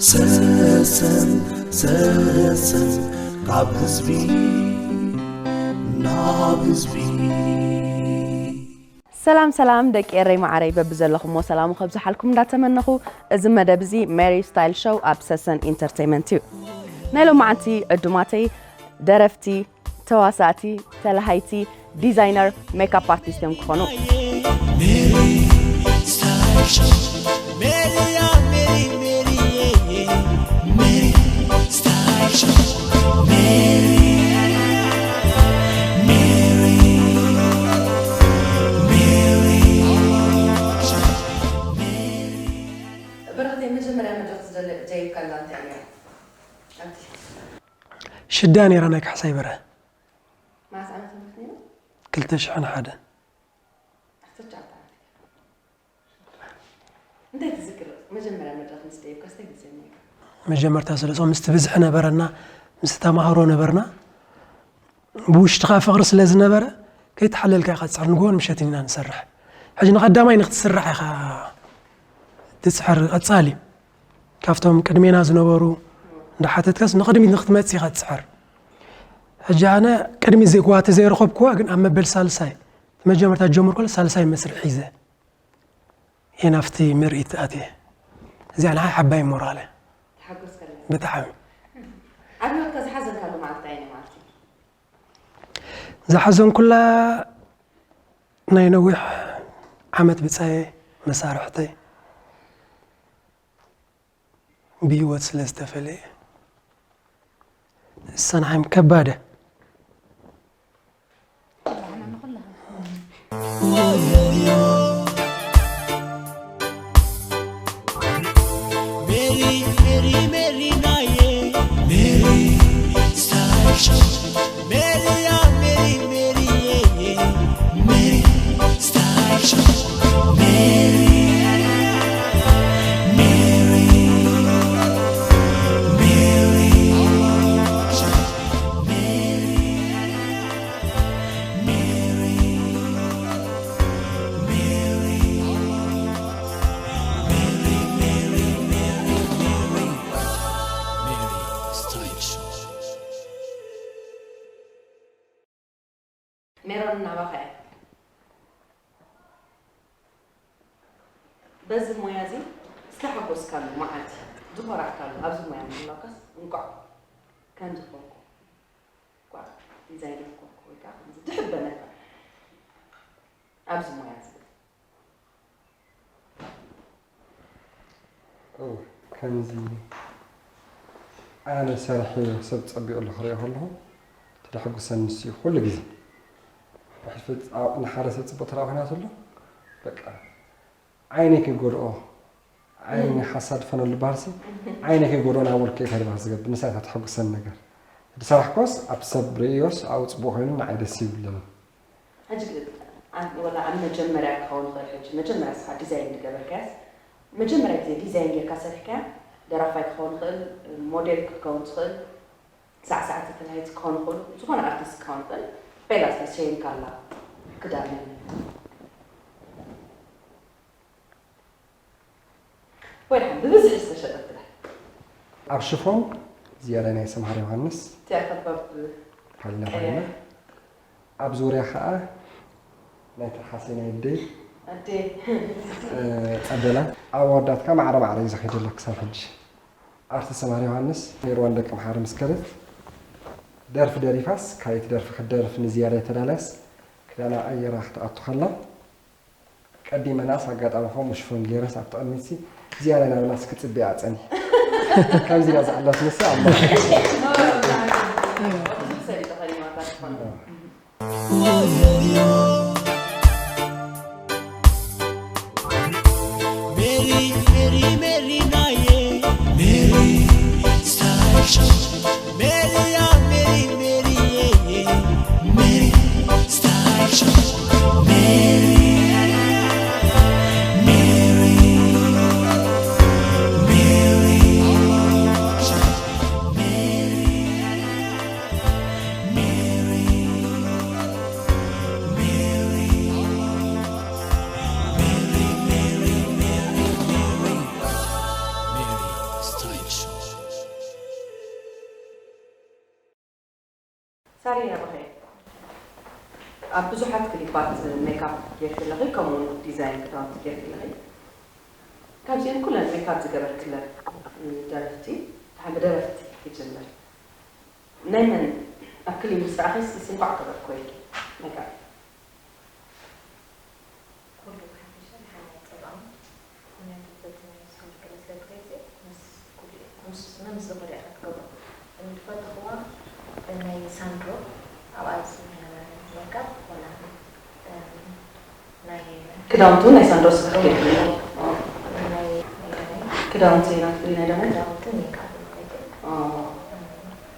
ሰሰን ሰሰን ካብ ህዝቢ ናብ ህዝቢ። ሰላም ሰላም ደቂ ኤረይ ማዓረይ፣ በብዘለኹሞ ሰላሙ ከብዝሓልኩም እንዳተመነኹ፣ እዚ መደብ እዚ ሜሪ ስታይል ሾው ኣብ ሰሰን ኢንተርቴይመንት እዩ። ናይ ሎማዓንቲ ዕዱማተይ ደረፍቲ፣ ተዋሳእቲ፣ ተላሃይቲ፣ ዲዛይነር፣ ሜካፕ ኣርቲስት እዮም ክኾኑ። ብረኽተይ መጀመርያ መድረኽ ዝደለ-፣ ደይብካ ኣላ እንታይ ነይራ? ኣብቲ ሽዳ ነይራ ናይ ካሕሳይ በርሀ። መዓስ ዓመተ ምህረት ነይሩ? ክልተ ሽሕን ሓደን። ዓሰርተ ትሽዓተ ዓመት። እንታይ ትዝክር? መጀመርያ መድረኽ ምስ ደየብካ እንታይ ትሰምዕ ነይሩ? መጀመርታ ስለ፣ ምስቲ ብዝሒ ነበረና፣ ምስቲ ተማሃሮ ነበርና፣ ብውሽጥኻ ፍቕሪ ስለ ዝነበረ፣ ከይተሓለልካ ኢኻ ትጽዕር፣ ንግሆን ምሸትን ኢና ንሰርሕ። ሕጂ ንቐዳማይ ንክትስራሕ ኢኻ ትጽዕር፣ ቀጻሊ። ካብቶም ቅድሜና ዝነበሩ እንዳሓተትካስ ንቕድሚት ንክትመጽእ ኢኻ ትጽዕር። ሕጂ ኣነ ቅድሚት ዘይክዋ ተዘይረኸብክዋ፣ ግን ኣብ መበል ሳልሳይ፣ መጀመርታ ጀምር ከሎ ሳልሳይ መስርሕ ሒዘ እየ ናብቲ ምርኢት ኣትየ። እዚኣ ንዓይ ዓባይ ሞራል እያ። ተሓጎስከላ። ብጣዕሚ። ኣብ ህይወትካ ዝሓዘንካሉ መዓልቲ እንታይ እዩ ማለት እዩ? ዝሓዘንኩላ ናይ ነዊሕ ዓመት ብጻየ መሳርሕተይ ብህይወት ስለ ዝተፈለየ፣ እሳ ንዓይ ከባድ እያ። ሜሮን ናባኻ እያ። በዚ ሞያ እዚ ዝተሓጎስካሉ መዓልቲ፣ ዝኾራዕካሉ፣ ኣብዚ ሞያ ምህላውካስ እንቋዕ ከምዚ ኮንኩ፣ እንቋዕ ዲዛይነር ኮንኩ፣ ወይ ከዓ ከምዚ ድሕበነካ ኣብዚ ሞያ እዚ? እው፣ ከምዚ ኣነ ሰሪሐዮ ሰብ ጸቢቑ ክሪኦ ከለኹ እቲ ደሕጉሰኒ ንሱ እዩ ኩሉ ግዜ። ብሕልፊ ጻ-፣ ንሓደ ሰብ ጽቡቕ ተራእኹ ናትሉ፣ በቃ፣ ዓይነይ ከይጎድኦ፣ ዓይኒ እም። ሓሳድ ፈነሉ በሃልሲ፣ ዓይነይ ከይጎድኦ ናብ ወልቀይ ከድባህ ዝገብር፣ ንሳ እታ ተሐጉሰኒ ነገር። ዝሰራሕኮስ ኣብ ሰብ ርእዮስ ኣብኡ ጽቡቕ ኮይኑ ንዓይ ደስ ይብለኒ። ሕጂ ግ-፣ ኣ-፣ ወላ ኣብ መጀመርያ ክኸውን ይኽእል፣ ሕጂ መጀመርያ ንስኻ ዲዛይን ዝገበርካያስ፣ መጀመርያ ግዜ ዲዛይን ጌርካ ሰሪሕካያ፣ ደራፋይ ክኸውን ይኽእል፣ ሞዴል ክትከውን ትኽእል፣ ሳዕሳዕቲ ተላሃይቲ ክኾኑ ይኽእሉ፣ ዝኾነ ኣርቲስት ክኸውን ይኽእል፣ ቤላ ስለ ሸይንካላ ክዳን ወይ ደሓን ብብዝሒ ዝተሸጠት ክዳን። ኣብ ሽፎን ዝያዳ ናይ ሰምሃር ዮሃንስ። እቲኣ ከበብ ሃልና ቀያ። ኮይና። ኣብ ዙርያ ኸዓ ናይ ትርሓሰይ ናይ ኣደይ፣ ኣደይ። እ፣ ጸበላ። ኣብ ኣወዳትካ ማዕረ ማዕረ እዩ ዝኸይደሎ ክሳብ ሕጂ። ኣርቲስት ሰምሃር ዮሃንስ፣ ኔርዋን ደቂ ምሓረ ምስ ከደት፣ ደርፊ ደሪፋስ፣ ካይት ደርፊ ክትደርፍ ንዝያዳ የተዳላያስ፣ ክዳና ቀይራ ክትኣቱ ከላ፣ ቀዲመናስ ኣጋጣሚ ኸም ሽፎን ገይረስ ኣብ ተቐሚጥሲ ዝያዳ ናብናስ ክጽበያ ጸኒሐ። ከምዚ ኢላ ዝዓላስ ንሳ ኣላ። ሳሪ ናባኸ ኣብ ብዙሓት ክሊፓት ሜካፕ ጌርክለኺ፣ ከምኡውን ዲዛይን ክዳውንቲ ጌርክለኺ። ካብዚአን ኩለን ሜካፕ ዝገበርክለን ደረፍቲ፣ ብደረፍቲ ክጅምር። ናይ መን ኣብ ክሊፕ ምስ ረኣኺ እስኪ እንኳዕ ገበርኩ ኢልኪ ሜካፕ? ኩሉ ብሓፈሻ ንሓና ይጸልኦም። ምኽንያቱ በቲ ናይ ስቶሪ ገለ ስለ ትገልጺ ምስ ኩሉ ምስ መምስ ዝኾነ ኢኻ ትገብሮ። ዝፈተኽዋ ናይ ሳንድሮ ኣብኣ ዝነበረ ሜካፕ ወላ ናይ ክዳውንቱ ናይ ሳንድሮ ስራሕ ጌርክዮ። ናይ ክዳውንቲ ናትክሊ ናይ ደሞ ክዳውንቲ ሜካፕ ንከይድ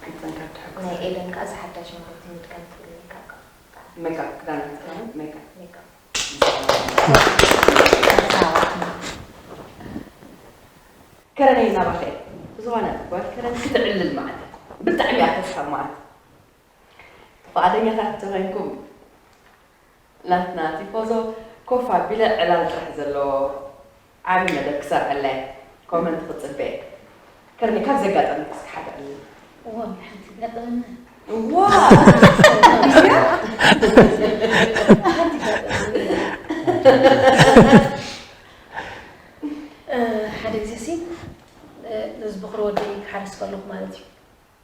ክጠንካር ትሕግዝ ናይ ኤደን ከኣ ዝሓዳሽ ማለት ምድጋም ትብል ሜካፕ ከኣ ሜካፕ ክዳን ክዳን ሜካፕ ሜካፕ ከረነይ ናባኸ ብዝኾነ ጓል ከረን ክትዕልል ማለት ብጣዕሚ እያ ተስሓብ ማለት ፍቓደኛታት ተኾይንኩም ናትና ቲፎዞ ኮፍ ኣቢለ ዕላል ጥራሕ ዘለዎ ዓቢ መደብ ክሰርሐለይ ኮመንት ክጽበ እየ። ከርኒ ካብዚ ኣጋጣሚ እስኪ ሓደ ዕልል። እዋ ሓንቲ ጋጠመና ዋ ሓንቲ ጋጠመና ሓደ ግዜ ሲ ነዚ ብኽሪ ወደይ ክሓርስ ከለኹ ማለት እዩ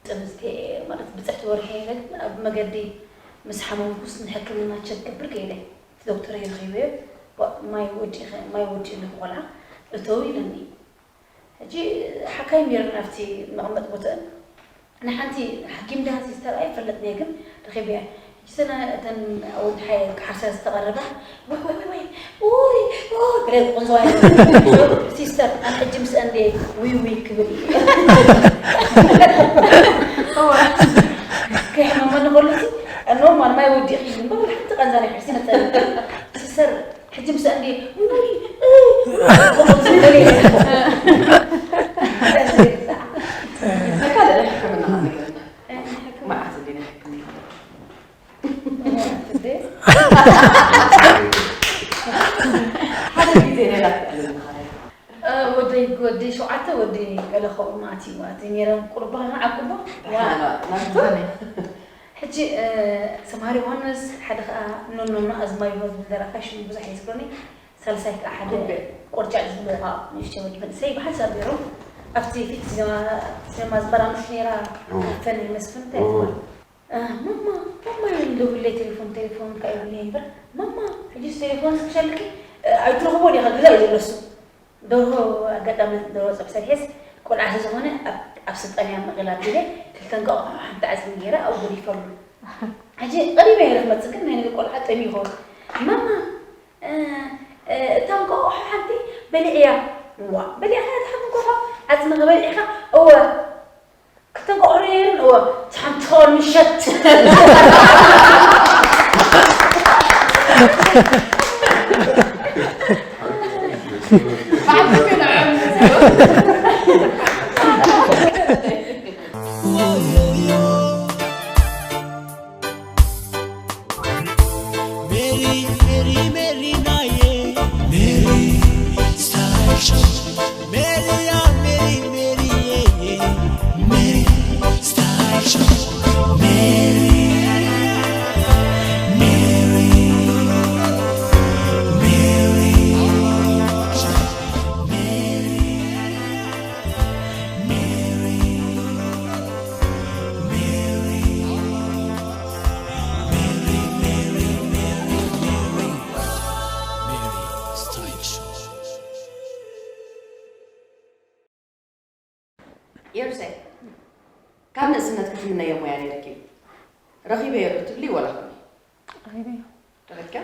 ጥምዝቲ ማለት ብፅሕቲ ወርሒ ግን ኣብ መገዲ ምስ ሓመምኩስ ንሕክምና ቸክ ክገብር ከይደ እቲ ዶክተር ይረኺበዮ ማይ ወዲእኺ ቆልዓ እተው ኢለኒ ሕጂ ሓካይም ነይረን ኣብቲ መቐመጢ ቦተአን ንሓንቲ ሓኪም ድያ ሲስተር ኣይፈለጥን እየ ግን ረኺበያ ሕጂ እተን ኣወዳሓየ ክሓርሳ ዝተቐረባ ወይ ወይ ወይ ወይ ኡይ ኦ ገለ ዝቕንዝዋ ሲስተር ኣነ ሕጂ ምስአን ድየ ውይ ውይ ክብል እዩ ከይሕመመኒ ከሎ ኖርማል ማይ ወዲእኺ እምበር ሓንቲ ቃንዛ ናይ ሕርሲ መፀኒ ሲስተር ሕጂ ምስአን ድየ ውይ ውይ ካልእ ናይ ሕክምና ንገርና መዓት እንዲ ናይ ሕክምና ሓደ ግዜ ሌላ ትዕልል ምሃለ ወደይ ወደይ ሸውዓተ ወደይ ገለ ከምኡ ማለት እዩ ማለት እዩ ነይሮም ቁርባ ዓቁባ ሕጂ ሰምሃር ዮሃንስ ሓደ ከዓ ኖኖኖ ኣዝማሪ ሆ ዝብል ደራፋይ ሽሙ ብዙሕ የዝክረኒ ሳልሳይ ከዓ ሓደ ቆርጫጭ ዝብልዋ ንእሽተይ ወዲ መንእሰይ ብሓንሳብ ገይሮም ኣብቲ ፊት ሲነማ ዝበራምስ ነይራ ፈን መስፍን እንታይ ትበሃል ማማ ማማ ይብሉ ብለይ ቴሌፎን ቴሌፎን ከ ይብሉ ነበር ማማ ሕጂስ ቴሌፎን ስክሸልኪ ኣይትረኽቦን ኢኻ ገዛ እዩ ዘለሱ ደርሆ ኣጋጣሚ ደርሆ ፀብሒ ሰሪሐስ ቆልዓ ስለዝኾነ ኣብ ስልጣን እያ መቒላ ኣቢለ ክልተ እንቋቑሖ ሓንቲ ዓፅሚ ገይረ ኣብኡ ገዲፈሉ ሕጂ ቀሪበ እየ ክመፅእ ግን ናይ ቆልዓ ጠሚ ይኸውን ማማ እታ እንቋቑሖ ሓንቲ በሊዕያ ዋ በሊዕካ እታ ሓንቲ እንቋቑሖ ዓፅሚ ከበሊዕካ እወ ክልተ እንቋቑሖ ነይረን እወ ሓንቲ ኸውን ምሸት የሩሰይ ካብ ንእስነት ክትምነዮ ሞያ ነይርኪ ረኺበዮ ዶ ትብሊ ወላ ከመይ ረኺበዮ ረኺብኪዮ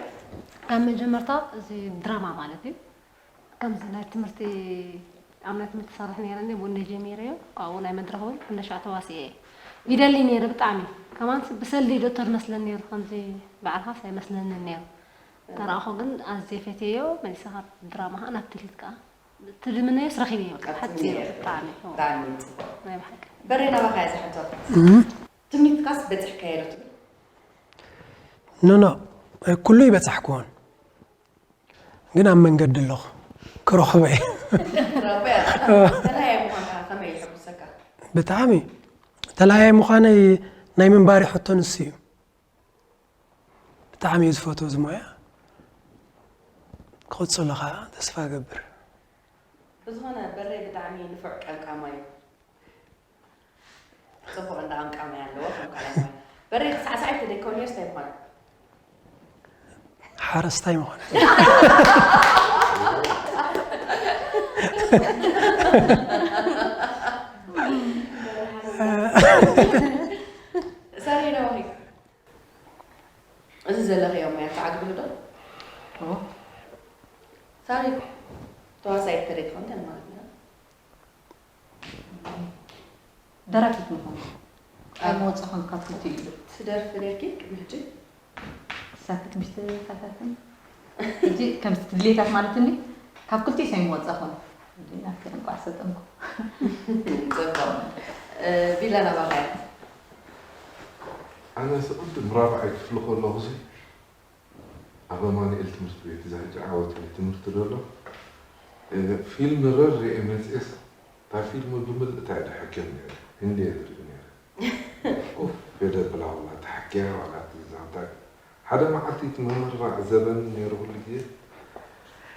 ካብ መጀመርታ እዚ ድራማ ማለት እዩ ከምዚ ናይ ትምህርቲ ኣብ ናይ ትምህርቲ ሰርሕ ነይረኒ ቡን ጀሚረዮ ካብኡ ናይ መድረኽ እውን ክንደሻዕ ተዋሲኤ እየ ይደሊ ነይረ ብጣዕሚ ከማን ብሰልዲ ዶ ተዝመስለኒ ነይሩ ከምዚ ባዕልኻስ ኣይመስለንን ነይሩ ተረኣኹ ግን ኣዝየ ፈትየዮ መሊሰ ካብ ድራማ ከዓ ናብ ትልሂት ከዓ ትልምነዮስ ረኺበዮ በቃ ሓፂሩ ብጣዕሚ ብጣዕሚ ጽቡቅ ናይ ብሓቂ በሬ ናባኻ እያ ዝሕቶ ትምኒትካስ በፂሕካዮ ዶ ትብል ኖ ኖ ኩሉ ይበፃሕክዎን ግን ኣብ መንገዲ ኣለኹ ክረኽቦ እየ ረበያ ተለያየ ምዃንካ ከመይ ይሕጉሰካ ብጣዕሚ ተለያየ ምዃነይ ናይ ምንባሪ ሕቶ ንሱ እዩ። ብጣዕሚ እየ ዝፈትዎ እዚ ሞያ። ክቕጽሎ ኸዓ ተስፋ እገብር። ብዝኾነ በሬ ብጣዕሚ ንፉዕ ቀምቃማይ እዩ። ጽቡቕ እንዳ ቀምቃማይ ኣለዎ ከም ካልኣይ ሞያ። በሬ ክሳዕሳዕ ኣይተደከውን እዮስ እንታይ ምዃን? ሓረስታይ ምዃን። ሳሪ ነዋሂ። እዚ ዘለኽዮ ሞያ ተዓግብሉ ዶ? ኦ። ሳሪ ተዋሳኢት ተደይ ትኾን እንታይ ማለት እዩ? ደራፊት ምዃን። ኣብ- ኣይመወፅኹን ካብ ክልቲኡ እዩ። ትደርፊ ነርኪ ቅድሚ ሕጂ? ሳክት ምሽትታታትን። ሕጂ ከምዚ ድሌታት ማለት እንዲ ካብ ክልቲኡ ኣይመወፅኹን። እንዲ ናብቲ እንቋዕ ሰጠምኩ። ጽቡቕ። እ፣ ቢላ ናባኻ እያ። ኣነ ስቕድም ራብዓይ ክፍሊ ከለኹ ሲ ኣብ ኣማኑኤል ትምህርቲ ቤት፣ እዛ ሕጂ ዓወት ቤት ትምህርቲ ዘሎ፣ እ፣ ፊልም ረር ርእየ መጽኤስ፣ እታ ፊልም ብምልእታ እየ ድሕከም ነይረ። ህንዲ እየ ዝርኢ ነይረ። ኡፍ፣ ፌደ ብላ ዋላ ተሓኪያ ዋላ ትዛንታ። ሓደ መዓልቲ እቲ መምህር ኣዕዘበኒ ነይሩ ኩሉ ግዜ።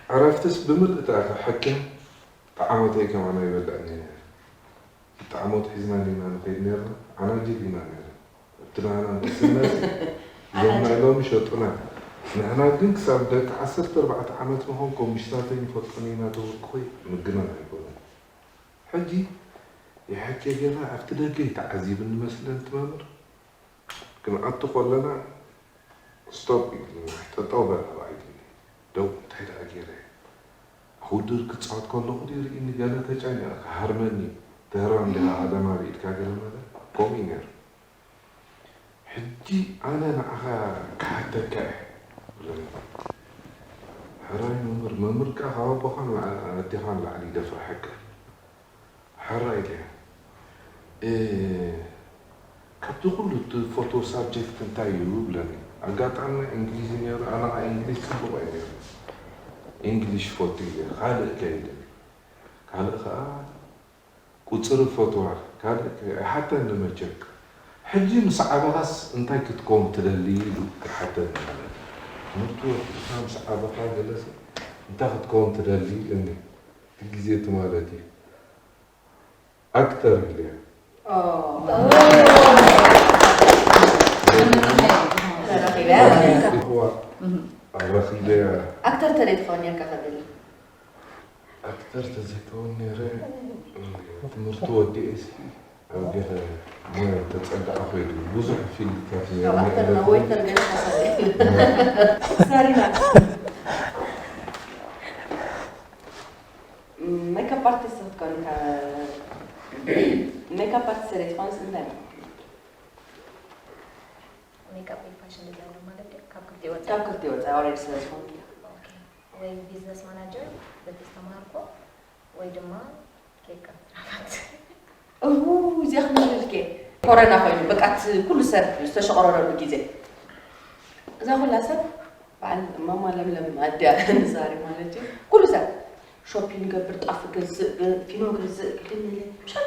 ዕረፍትስ ብምልእታ እየ ክሕከም፣ ጠዓሞተይ ከማን ኣይበልዕን እየ ነይረ። ጠዓሞት ሒዝና ዲና ንኸይድ ነይርና፣ ዓናጅል ኢና ነይረ። ኣብቲ ናህና ንእስነት እዞም ናይ ሎሚ ሸጡና። ንሕና ግን ክሳብ ደቂ ዓሰርተ ኣርባዕተ ዓመት ንኾን ኮምሽታተን ይፈልጦን ኢና ተወቅኹይ ምግናን ኣይኮነን። ሕጂ ይሕኬ ጌርና ኣብቲ ደገ ይተዓዚብኒ መስለን እቲ መምህር። ክንኣቱ ከለና ስቶፕ ኢሉና፣ ጠጠው በል ኣባይ ኢሉኒ። ደው እንታይ ደኣ ገይረ? ውድድር ክጻወት ከለኹ ድዩ ርኢኒ ገለ ተጨኒቐ ክሃርመኒ፣ ተህራም ዲኻ ቀደም ኣብ ኢድካ ገለ መለ ከምኡ እዩ ነይሩ። ሕጂ ኣነ ንዓኻ ክሓተካ እየ ብለኒ። ሕራይ መምህር፣ መምህር ከኣ ካብ ኣቦኻን ኣዴኻን ላዕሊ ይደፍርሐካ። ሕራይ ኢለዮ። እ፣ ካብቲ ኩሉ እትፈትዎ ሳብጀክት እንታይ እዩ? ብለኒ። ኣጋጣሚ እንግሊዝ ነይሩ፣ ኣነ ኸዓ እንግሊዝ ጽቡቕ እየ ነይሩ። እንግሊሽ ፈቱ ኢለ፣ ካልእ ከ ኢለኒ። ካልእ ኸዓ ቁጽሪ ፈትዋ፣ ካልእ ከ ኣይሓተኒ መቸም። ሕጂ ምስ ዓበኻስ እንታይ ክትከውን ትደሊ? ኢሉ ይሓተኒ ማለት እዩ። ትምህርቲ ወዲእካ ምስ ዓበኻ ገለሲ እንታይ ክትከውን ትደሊ? ኢለኒ። እቲ ግዜ እቲ ማለት እዩ። ኣክተር ኢለዮ። ኦ። ተረኺበ። እዋ፣ ኣረኺበያ። ኣክተር ተለይ ትኸውን ነርካ ከብል። ኣክተር ተዘይከውን ነይረ፣ ትምህርቲ ወዲኤ ሲ ኣብ ገለ ሞያ ተጸጋዐ ኮይዱ ብዙሕ ፊልድታት ካብ ነይሩ። ኣክተር ናብ ወይተር ገለ ሓሳብ። ሳሪና። ሜካፕ ኣርቲስት ክትኮኒ ከ-፣ ሜካፕ ኣርቲስት ስለ ዝኾንስ እንታይ ማለት እዩ? ሜካፕ ወይ ፋሽን ዲዛይነር ማለት ድዩ? ካብ ክልቲኡ ወጻኢ? ካብ ክልቲኡ ወጻኢ ኦልሬዲ ስለ ዝኾንኪ። ኦኬ። ወይ ቢዝነስ ማናጀር በቲ ዝተማሃርኩ ወይ ድማ ኬክ ኣብቲ ራፋት። እው፣ እዚኣ ክመልልኪ እየ። ኮረና ኮይኑ በቃ እቲ ኩሉ ሰብ ዝተሸቕረረሉ ግዜ። እዛ ኩላ ሰብ በዓል ማማ ለምለም ኣድያ ንዛሪ ማለት እዩ። ኩሉ ሰብ ሾፒንግ ገብር፣ ጣፍ ገዝእ፣ ብ-፣ ፊኖ ገዝእ፣ ክልምለ፣ ምሻላ፣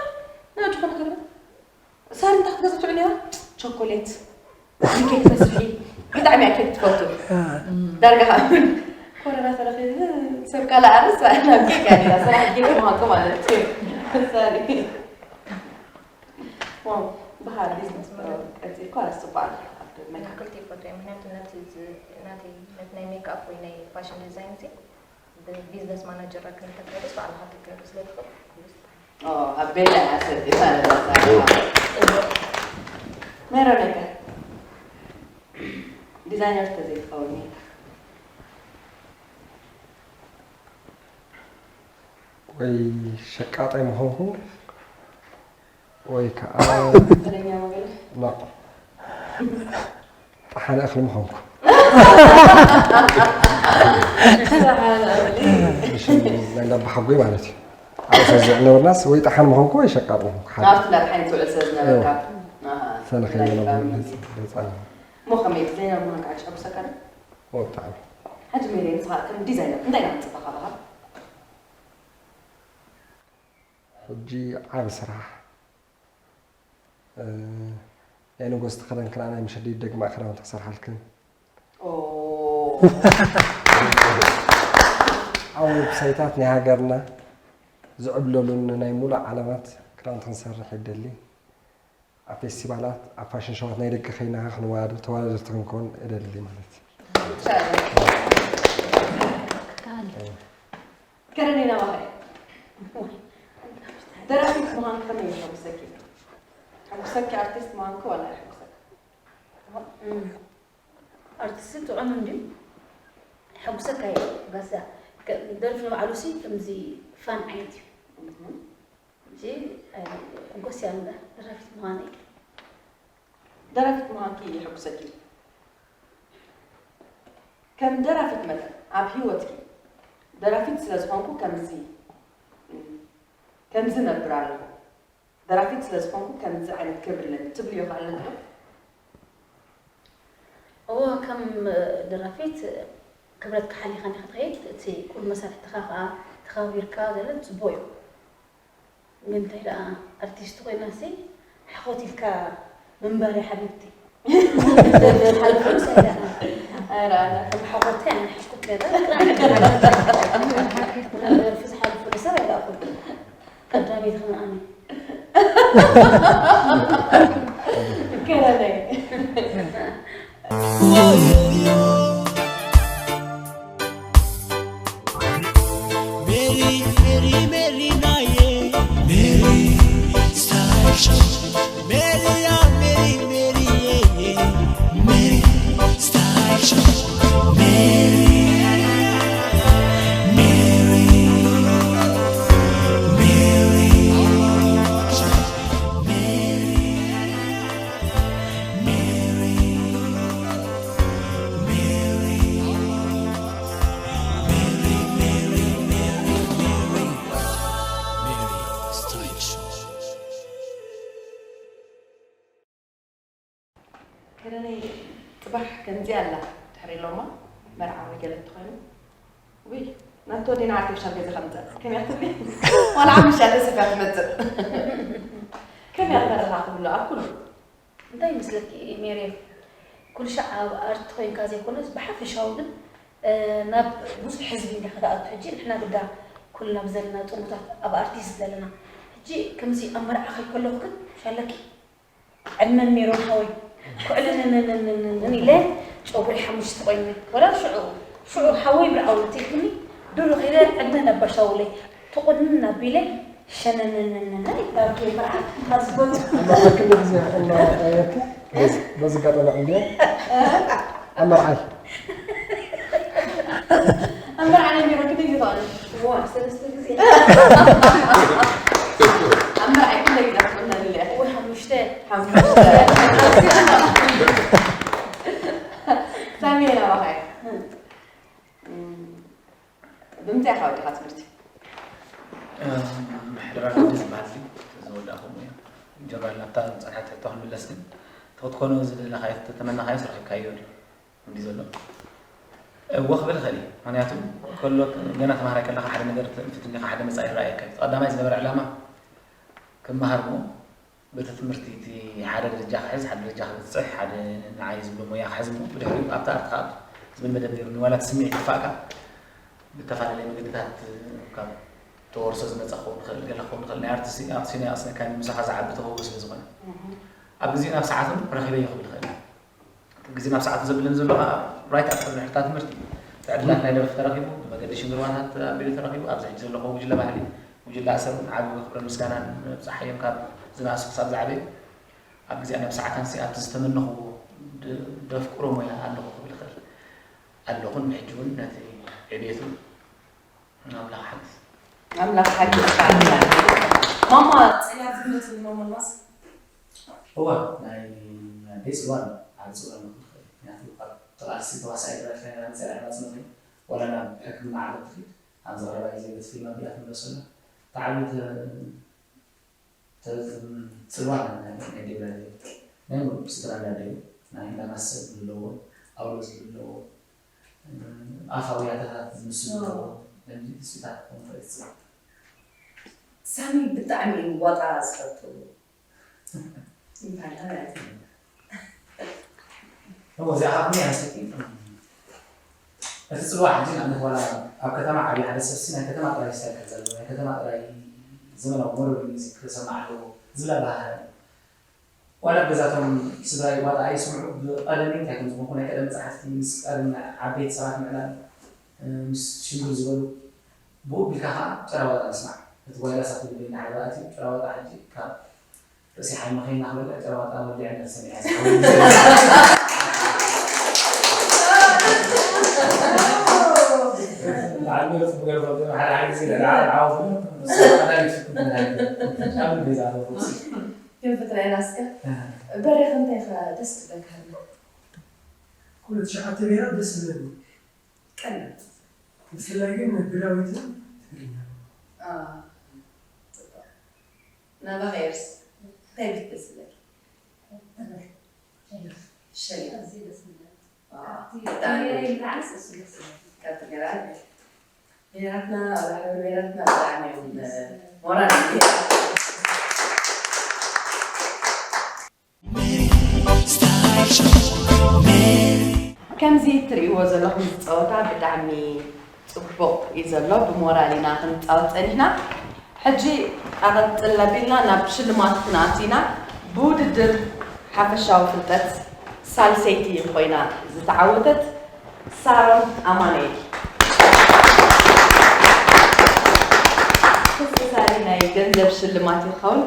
ናይ ዝኾነ ገለ። ሳሪ እንታይ ክትገዝእ ትውዕል ነይራ? ቸኮሌት፣ ኬክ መስርሒ፣ ብጣዕሚ እያ ኬክ ትፈቱ። እ። ዳርጋ ኸዓ ኮረና ተረኺቡ፣ ሰብ ካልእ ኣርስ ናብ ኬክ እያ ነይራ፣ ስራሕ ኬክ ምዃንኩ ማለት እዩ። ሳሪ። ዋው፣ ብሓ ቢዝነስ ቀጺልኳ ደስ ጽቡቕ ኣሎ። ኣብ ሜካፕ። ክልተ ይፈቱ እየ፣ ምኽንያቱ ነቲ ዝ-፣ ናተይ፣ ነቲ ናይ ሜክኣፕ ወይ ናይ ፋሽን ዲዛይን እዚ ብቢዝነስ ማናጀር ክንተካይዶስ ባዕልኻ ክትካይዶ ስለ ትኽእል። ኦ፣ ኣብ ቤላ እያ ሰዲታ ነዛ ሳሪ። ጽቡቕ። ሜሮን ከ? ዲዛይነር ተዘይትኸውን ነይርካ። ወይ ሸቃጣይ ምኾንኩ፣ ወይ ከዓ ተረኛ መገለ? ላ። ጠሓኒ እኽሊ ምኾንኩ። ጠሓኒ እኽሊ። ሽም ናይ እንዳባ ሓጎይ ማለት እዩ። ኣብ ሰዚ ዝነበርናስ ወይ ጠሓኒ ምኾንኩ ወይ ሸቃጥ ምኾንኩ። ሓደ። ናብቲ እንዳድሓኒ ትውዕል ስለ ዝነበርካ። እዎ። ኣሃ። ሰነኸ ናይ የለብን ፋሚሊ። ህፃን። እሞ ከመይ ዲዛይነር ምዃን ከዓ ይሸጉሰካ ዶ? እዎ፣ ብጣዕሚ። ሕጂ ሜሪ፣ ንስኻ ከም ዲዛይነር እንታይ ኢና ክንጽበ ካባኻ? ሕጂ ዓቢ ስራሕ፣ እ፣ ናይ ንጎስ ትኽደን ክዳን ናይ ምሸት ድዩ ደግማ ክዳውንቲ ክሰርሓልክን? ዓወት ብሳይታት ናይ ሃገርና ዝዕብለሉን ናይ ሙሉእ ዓለማት ክዳውንቲ ክንሰርሕ ይደሊ። ኣብ ፌስቲቫላት፣ ኣብ ፋሽን ሾዋት ናይ ደገ ከይና ክንወዳደር ተወዳደርቲ ክንከውን እደሊ ማለት እዩ። ከረኔና ባህሪ ደራፊት ምዃን ከመይ የሐጉሰኪ? የሐጉሰኪ ኣርቲስት ምዃንኪ ዋላ የሐጉሰኪ? ኣርቲስት ጥዑም እንድዩ የሐጉሰካ እዩ። በዛ ደርፊ ንባዕሉ ሲ ከምዚ ፋን ዓይነት እዩ። ሕጂ ሕጎስ እያ ደራፊት ምዃነይ። ደራፊት ምዃንኪ የሐጉሰኪ። ከም ደራፊት መጠን ኣብ ህይወትኪ ደራፊት ስለ ዝኾንኩ ከምዚ ከምዚ ነብር ኣለኹ፣ ደራፊት ስለ ዝኾንኩ ከምዚ ዓይነት ክብሪ ኣለኒ ትብልዮ ከ ኣለኪ ዶ? እወ ከም ደራፊት ክብረትካ ሓሊኻ እንዲኻ ትኸይድ፣ እቲ ኩሉ መሳርሕትኻ ከዓ ተኸባቢርካ ዘሎ ፅቡቕ እዩ። ግን እንታይ ደኣ ኣርቲስት ኮይና ሲ ሓኾት ኢልካ ምንባር እያ ሓቢብቲ። ደርፊ ሓሊፉ ምሳይ ደኣ ኣረ ኣነ ከም ሓኾት እያ ንሓሽኩት ገዛ ደርፊ ዝሓልፉ ሰብ ኣይረኣኹን። ቀዳመይቲ ከም ኣነ ገረለይ Mary, Mary, Mary, Naye. Mary, Style Show. Mary, yeah, Mary, Mary, yeah, yeah. Mary, Style Show. Mary, Mary, Mary, Mary, Mary. ከረነይ ጽባሕ ከምዚኣ ኣላ ድሕሪ ሎማ መርዓ ወይ ገለ እንተኾይኑ ውይ ናቶ ዲና ኣርቲፊሻል ገዛ ከምፅእ ከመይ ትብሊ ዋላ ሓሙሽተ ደስ እካ ትመፅእ ከመይ ኣተረኻኽብሉ ኣብ ኩሉ እንታይ ይመስለኪ ሜርየ? ኩሉ ሻዕ ኣብ ኣርቲ ኮይንካ ዘይኮነስ ብሓፈሻዊ ግን ናብ ብዙሕ ህዝቢ እንዲኻ ትኣቱ። ሕጂ ንሕና ግዳ ኩልና ብዘለና ጥሙታት ኣብ ኣርቲስት ዘለና። ሕጂ ከምዚ ኣብ መርዓ ከይድ ከለኹ ግን ሻለኪ ዕድመን ሜሮን ሓወይ ኩዕልንንንንንን ኢለ ጨጉሪ ሓሙሽተ ቆይመ ወላ ሽዑ ሽዑ ሓወይ ብርዓው ትልክኒ ዱሩ ከይደ ዕድመን ኣባሻውለይ ትቑንን ኣቢለ ሸነነነነነ ይባርክ ይባርክ ኣዝቦት ኣማራይ ክንደይ ግዜ እናረኣየኪ በዚ ኣጋጣሚ ዕንድየ ኣመርዓይ ኣመርዓ ናይ ቢሮ ክንደይ ግዜ ተዋለ ዋ ሰለስተ ግዜ ኣመርዓይ ክንደይ ግዜ ትቆነልለ ወይ ሓሙሽተ ሳሚኤል ኣባኻየ ብምንታይ ኢኻ ወዲኻ ትምህርቲ ምሕደራ ግዲ ዝበሃል እዚ ዝወዳእኹም እዩ ጀራል ናብታ ዝፀንሐት ሕቶ ክንምለስ ግን እቲ ክትኮኖ ዝደለኻዮ ዝተተመናኻዮ ስረኪብካዮ ድዩ እንዲ ዘሎ እወ ክብል ይኽእል እዩ ምክንያቱ ከሎ ገና ተማሃራይ ከለካ ሓደ ነገር ትንፍት እንዲካ ሓደ መፃኢ ይረኣየካ እዩ ቀዳማይ ዝነበረ ዕላማ ክመሃር እሞ በቲ ትምህርቲ እቲ ሓደ ደረጃ ክሕዝ ሓደ ደረጃ ክብፅሕ ሓደ ንዓይ ዝብሎ ሞያ ክሕዝ እሞ ብድሕሪኡ ኣብቲ ኣርት ክኣቱ ዝብል መደብ ነይሩኒ ዋላ እቲ ስምዒት ይጥፋእካ ብተፈላለየ መገድታት ካብ ተወርሶ ዝመፀ ክኸውን ይኽእል ገለ ክኸውን ይኽእል ናይ ኣርትሲ ኣብቲ ሲኖ ይኣስነካ ምሳኻ ዝዓቢ ተውህቦ ስለ ዝኾነ ኣብ ግዜኡ ናብ ሰዓቱን ረኺበዮ ክብል ይኽእል ግዜ ናብ ሰዓቱ ዘብለኒ ዘሎ ከዓ ራይት ኣብ ቅድሚ ሕርታ ትምህርቲ እቲ ዕድላት ናይ ደርፊ ተረኺቡ ብመገዲ ሽንግርዋታት ኣቢሉ ተረኺቡ ኣብዚ ሕጂ ዘለኹዎ ጉጅለ ባህሊ ጉጅለ ኣሰብ ዓቢ ክብርን ምስጋናን ነብፅሓዮም ካብ ዝነኣሱ ክሳብ ዝዓበዩ ኣብ ግዜኣ ናብ ሰዓታን ሲኣት ዝተመነኽዎ ደፍቅሮ ሞያ ኣለኹ ክብል ይኽእል ኣለኹን ሕጂ እውን ነቲ ዕቤቱ ኣምላኽ ሓግዝ ኣምላኽ ሓግዝ ማማ ፅላት ዝመፅእ ማማ ኣልማዝ እዋ ናይ ኣደይ ፅልዋ ኣሎ ዓቢ ፅልዋ ኣሎ ክብል ይኽእል ምክንያቱ ካብ ተቃልሲ ተዋሳኢ ተረፊ ናይ መፅኣ ዕላፅ መፅእ ዋላ ናብ ሕክምና ዓለም ትኽድ ኣብዚ ቀረባ ግዜ በቲ ፊልም ኣቢላ ትምለሱ ኣላ ብጣዕሚ ጽልዋ ናይ ደብረ ናይ ሙሉእ ስድራ እንዳደዩ ናይ እንዳማሰል ዝብለዎ ኣውሎ ዝብለዎ ኣፋውያታታት ዝምስሉ ኣለዎ ከምዚ ስታት ኮንፈረንስ ሳሚ ብጣዕሚ እዩ ዋጣ ዝፈቱ ይበሃል እዚኣ ከኣ ከመይ ኣንስተይቲ እቲ ጽልዋ ሕጂ ንኣብነት ዋላ ኣብ ከተማ ዓብዪ ሓደ ሰብሲ ናይ ከተማ ጥራይ ዝሰርሕ ዘሎ ናይ ከተማ ጥራይ ዘመናዊ ሞደል ሚዚክ ክሰማዕ ኣለዎ ዝብል ኣበሃህላ እዩ። ዋላ ኣብ ገዛቶም ስድራይ ዋጣ ኣይስምዑ ብቐደመይ እንታይ ከም ዝኾንኩ ናይ ቀደም መጻሕፍቲ ምስ ቀደም ዓበይቲ ሰባት ምዕላል ምስ ሽምግል ዝበሉ ብኡ ቢልካ ከዓ ጭራዋጣ ንስማዕ። እቲ ጓይላ ሳት ብልቤ እንዳሓለባ ኣትዩ ጭራዋጣ ሕጂ ካብ ርእሲ ሓይመኸይ እናኽበለ ጭራዋጣ ወዲዐ እንዳተሰሚዐ ዝኸውን ዓሚ ጽቡቅ ገርባ ሓደ ሓደ ግዜ ደኣ ዓወት ዓወት ዓወት ዓወት ክንፍትና ኢና እስከ በሪኽ እንታይ ኢኻ ደስ ትብለካ ሃሎ? ኩሉ ትሽዓተ ብሄራት ደስ ዝብለኒ ቀለል ብፍላይ ግን ብዳዊትን ትግርኛ ናባኸ ኤርስ እንታይ ቤት ደስ ዝብለኪ? ሸሪፍ ካብ ትግራይ ብሄራትና ኣብ ሕብሪ ብሄራትና ብጣዕሚ እዮም ሞራል ከምዚ እትርእይዎ ዘለኹም እዚ ጸወታ ብጣዕሚ ጽቡቕ እዩ ዘሎ፣ ብሞራል ኢና ክንጻወት ጸኒሕና። ሕጂ ኣቐጽል ኣቢልና ናብ ሽልማቱ ክንኣቱ ኢና። ብውድድር ሓፈሻዊ ፍልጠት ሳልሰይቲ ኮይና ዝተዓወተት ሳሮን ኣማኑኤል ተሰሳሊ ናይ ገንዘብ ሽልማት ይኸውን።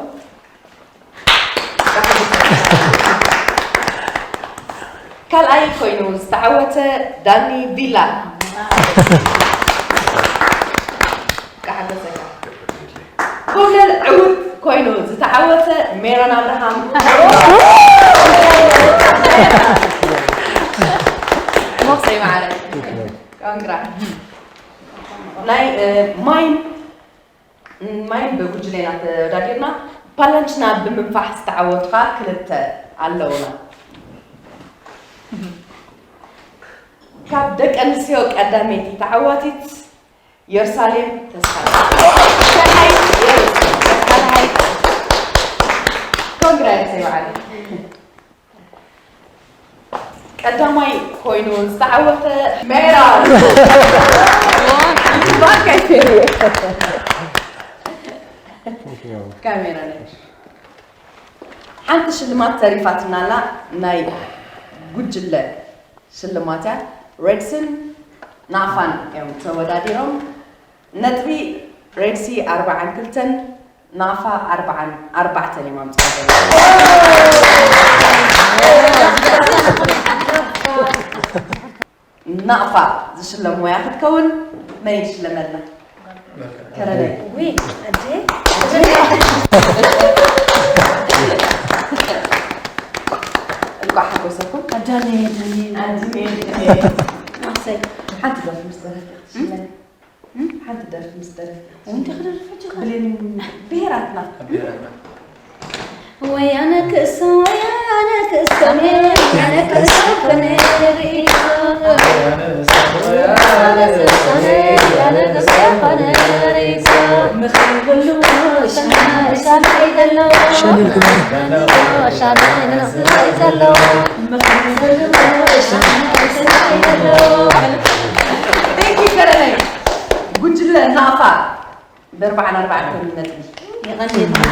ካልኣይ ኮይኑ ዝተዓወተ ዳኒ ቢላ ካሓገዘካ ኮብለል ዕውት ኮይኑ ዝተዓወተ ሜሮን ኣብርሃም ሞክሰይ ማዕረ ኮንግራ ናይ ማይን ማይን ብጉጅለ ኢና ተወዳዲርና ፓለንችና ብምንፋሕ ዝተዓወቱ ከዓ ክልተ ኣለውና ካብ ደቂ ኣንስትዮ ቀዳመይቲ ተዓዋቲት የሩሳሌም ተስፋ ካልኣይ የሩሳሌም ካልኣይ ኮንግራ የሰይ በዓል ቀዳማይ ኮይኑ ዝተዓወተ ሜራ ባካይ ካሜራ ሓንቲ ሽልማት ተሪፋትና ኣላ ናይ ጉጅለ ሽልማት እያ ሬድስን ናፋን እዮም ተወዳዲሮም ነጥቢ ሬድሲ ኣርባዓን ክልተን ናፋ ኣርባዓን ኣርባዕተን እዮም ኣምፅኦም ናቕፋ ዝሽለም ሞያ ክትከውን መን ይሽለመልና? ከረነይ። ዊ ኣዴ እንኳዕ ሓጎሰኩም። ኣዳነየ ዳንኤል። ኣድሜ ሓንቲ ደርፊ ምስ ደረፍቲ ክትሽለሚ። ሓንቲ ደርፊ ምስ ደረፍቲ ክትሽለሚ። ብሌን ብሄራትና። ወይ ኣነ ክእሶ ወይ ኣነ ክእሶ ወይ ኣነ ክእሶ ኮነ ርኢሶ ጉጅለ ናፋ በርባዕን ኣርባዕተን ነጥቢ የቐንየልና።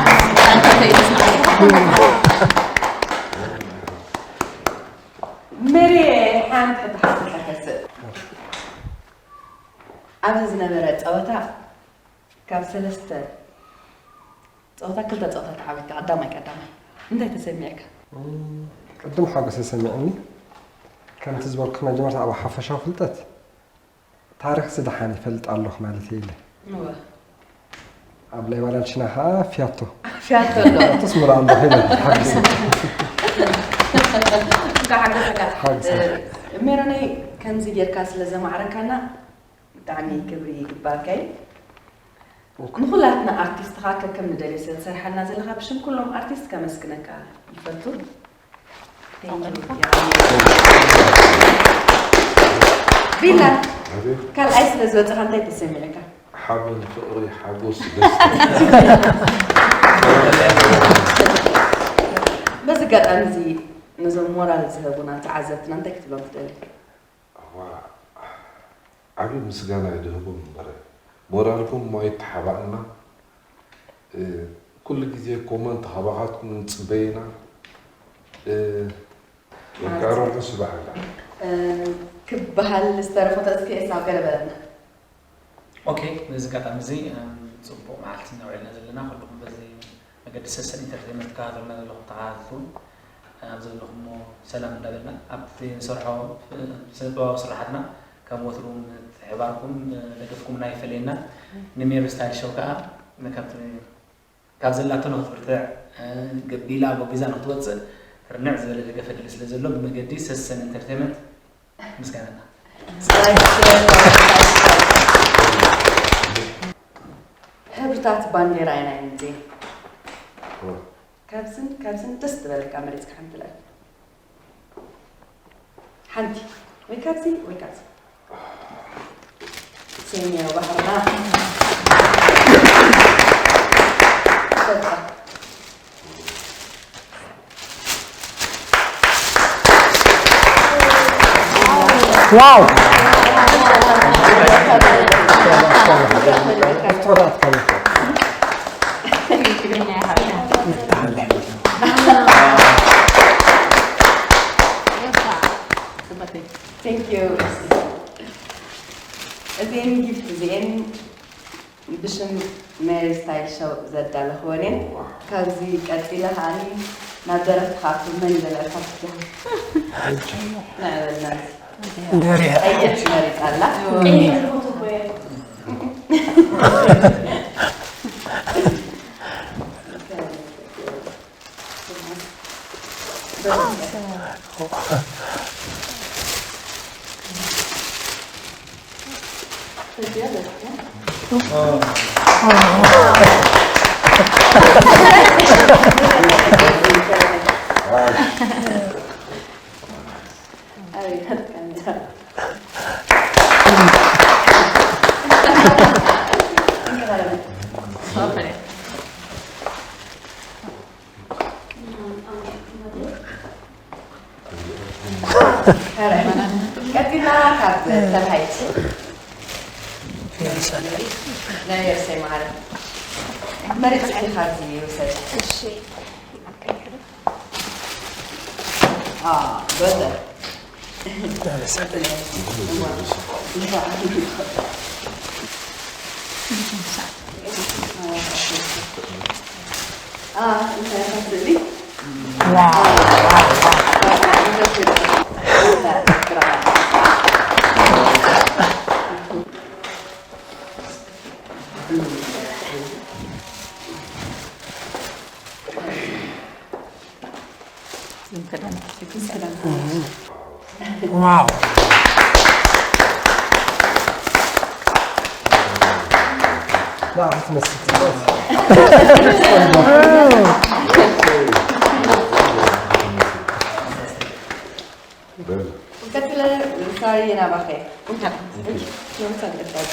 መሪ ሓንቲ ሕቶ ሓተታ ከስእ ኣብዚ ዝነበረ ፀወታ ካብ ሰለስተ ፀወታ ክልተ ፀወታ ተዓዊትካ ቀዳማይ ቀዳማይ እንታይ ተሰሚዕካ? ቅድም ሓጎስ ተሰሚዕኒ ከምቲ ዝበልኩ መጀመርታ ኣብ ሓፈሻዊ ፍልጠት ታሪኽ ዝደሓን ይፈልጥ ኣለኹ ማለት እየ ኢለ። እወ። ኣብ ናይ ባላንቺና ከዓ ፊያቶ። ፊያቶ ኣሎ። ፊያቶስ ምርኣ ኣለኹ ኢለ ተሓጒሰ። እንኳዕ ሓጎሰካ። ሓጎሰ። እ፣ ሜሮነይ ከምዚ ጌርካ ስለ ዘማዕረካና ብጣዕሚ ክብሪ ይግባካ እዩ። ንኹላትና ኣርቲስት ኸዓ ከከም ንደልዮ ስለ ትሰርሓልና ዘለኻ ብሽም ኩሎም ኣርቲስት ከመስግነካ ይፈቱ። ቢላ ካልኣይ ስለ ዝወፅኻ እንታይ ተሰሚዕካ? ሓበን፣ ፍቕሪ፣ ሓጎስ፣ ደስታ። በዚ ኣጋጣሚ እዚ ነዚ እዞም ሞራል ዝህቡና ተዓዘብትና እንታይ ክትብሎም ትደሊ? እዋ ዓብዪ ምስጋና ይድህቦም እምበር ሞራልኩም ማይተሓባእና ኩሉ ግዜ ኮመንት ካባኻትኩም ንፅበይና። በቃ ርሑስ በዓል። ክበሃል ዝተረፈ ተስኪ ኤሳው ገለ በለና። ኦኬ፣ በዚ ኣጋጣሚ እዚ ፅቡቕ መዓልቲ እናውዕልና ዘለና ኩልኹም በዚ መገዲ ሰሰን ኢንተርቴንመንት ትከታተሉና ዘለኹም ተኸታተልቲ እውን ኣብ ዘለኹሞ ሰላም እንዳበልና ኣብቲ ንሰርሖ ስነ ጥበባዊ ስራሓትና ከም ወትሩ ምትሕባርኩም ደገፍኩም ኣይፈለየና። ንሜሪ ስታይል ሾው ከዓ ካብቲ ካብ ዘላቶ ንክትብርትዕ ገቢላ ጎቢዛ ንክትወፅእ ርንዕ ዝበለ ደገፍ ኣድሊ ስለ ዘሎ ብመገዲ ሰሰን ኢንተርቴንመንት ምስጋናና። ሕብርታት ባንዴራ ኢና ንምዜ ካብዝን ካብዝን ደስ ዝበለካ መሪፅካ ሓንቲ ልዕል ሓንቲ ወይ ካብዚ ወይ ካብዚ ሴንዮ ባህርና ዋው Thank you. እዚኤን ጊፍት እዚኤን ብሽም ሜሪ ስታይል ሾው ዘዳለኽወን እየን። ካብዚ ቀፂለ ከዓኒ ናብ ደረፍቲ ክኣቱ መን ይበልዐካ ትብሃል? ንዕበልና። ደሪያ ቀይሕ መሪፃ ኣላ። ቀፂልና ካብ ተባሃይቲ ናይ የርሰይ መዓረ መሪፅኪ ካብዚ ይውሰድ። እሺ። በዘር ዋው لا، بتمسك. ቀጥለ ሳሪ ናባኸ እንታይ ንወሰን ደፋት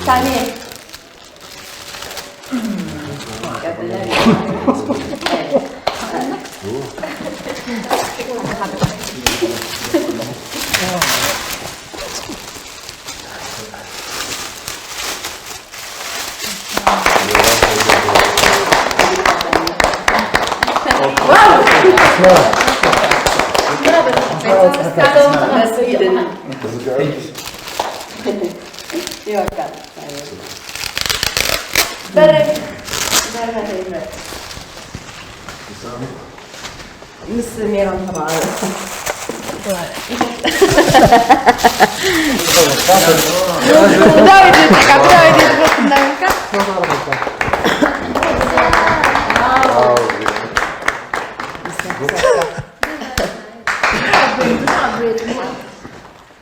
ሳሚ ምስ ሜሮን ተማሃሩ። ዳዊት ይጠቃ፣ ዳዊት ይድረስ እንዳበልካ።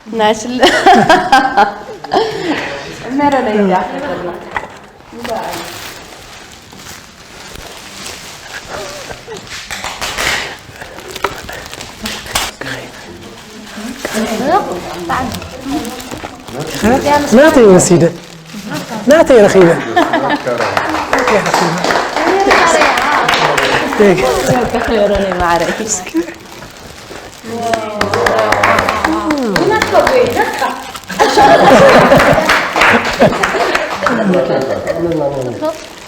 ናሽል ሜሮን ይዳ ናተይ ወሲደ ናተይ ረኺበ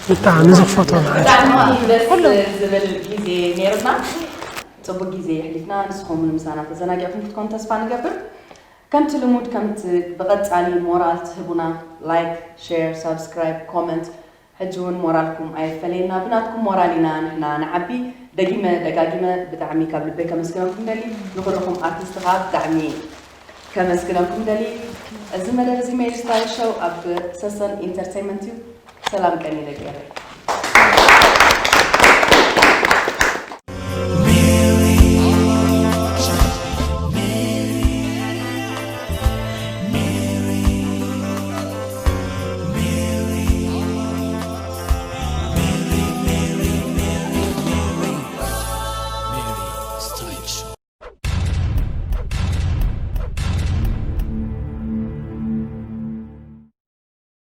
ብጣዕሚ ዝፈቶ ማለት ደስ ዝብል ግዜ ነይርና። ፅቡቅ ግዜ የሕሊፍና። ንስኹም ምሳና ተዘናጊዕኩም ክትኮኑ ተስፋ ንገብር። ከምቲ ልሙድ ከምቲ ብቐጻሊ ሞራል ትህቡና like share subscribe comment ሕጂ እውን ሞራልኩም ኣይፈለየና። ብናትኩም ሞራል ኢና ንሕና ንዓቢ። ደጊመ ደጋጊመ ብጣዕሚ ካብ ልበይ ከመስግነኩም ደሊ። ንኹልኹም ኣርቲስት ከዓ ብጣዕሚ ከመስግነኩም ደሊ። እዚ መደብ እዚ ሜሪ ስታይል ሾው ኣብ ሰሰን ኢንተርቴይንመንት እዩ። ሰላም ቀኒ ደቂ ኤረይ።